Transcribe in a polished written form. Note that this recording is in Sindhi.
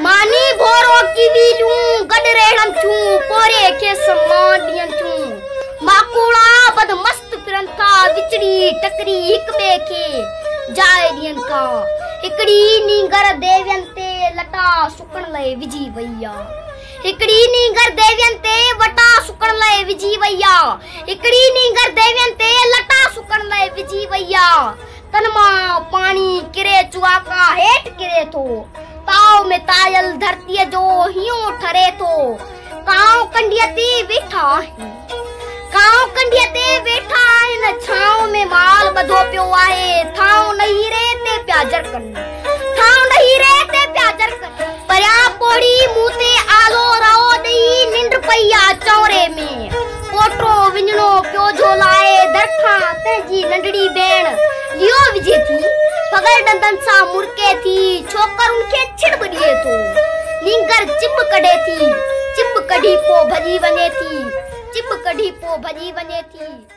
ماني ڀورو ڪويليون گڏ ريڙهن ٿيون، پورهيي کي سمان ڏين ٿيون. ماڪوڙا بد مست ڦرن ٿا، وچڙي ٽڪري هڪ ٻئي کي جاء ڏين ٿا. هڪڙي نينگر ديوين تي لٽا سڪڻ لئه وجهي وئي آ. هڪڙي نينگر ديوين تي وٽا سڪڻ لئه وجهي وئي آ. هڪڙي نينگر ديوين تي لٽا سڪڻ لئه وجهي وئي آ. تن مان پاڻي ڪري چواڪا هيٺ ڪري ٿو. تاء ۾ تايل ڌرتيء جو هينئون ٺري ٿو. ڪانء ڪنڍيء تي ويٺا آهن. ڪانء ڪنڍيء تي ويٺا آهن. ڇانو ۾ مال ٻڌو پيو آهي. ٿانو نهيري تي پيا جرڪن. ٿانو نهيري تي پيا جرڪن. پريان پوڙهي مون تي آلو رئو ڏئي ننڊ پئي آ چؤنري ۾. پوٽو وڃڻو پيو جهولائي در کان تنهنجي ننڍڙي ڀيڻ ليئو وجهي ٿي. ڀڳل ڏندن سان مرڪي ٿي. ڇوڪر ان کي ڇڙٻ ڏئي ٿو. نينگر چٻ ڪڍي ٿي. چٻ ڪڍي پو ڀڄي وڃي ٿي. چٻ ڪڍي پو ڀڄي وڃي ٿي.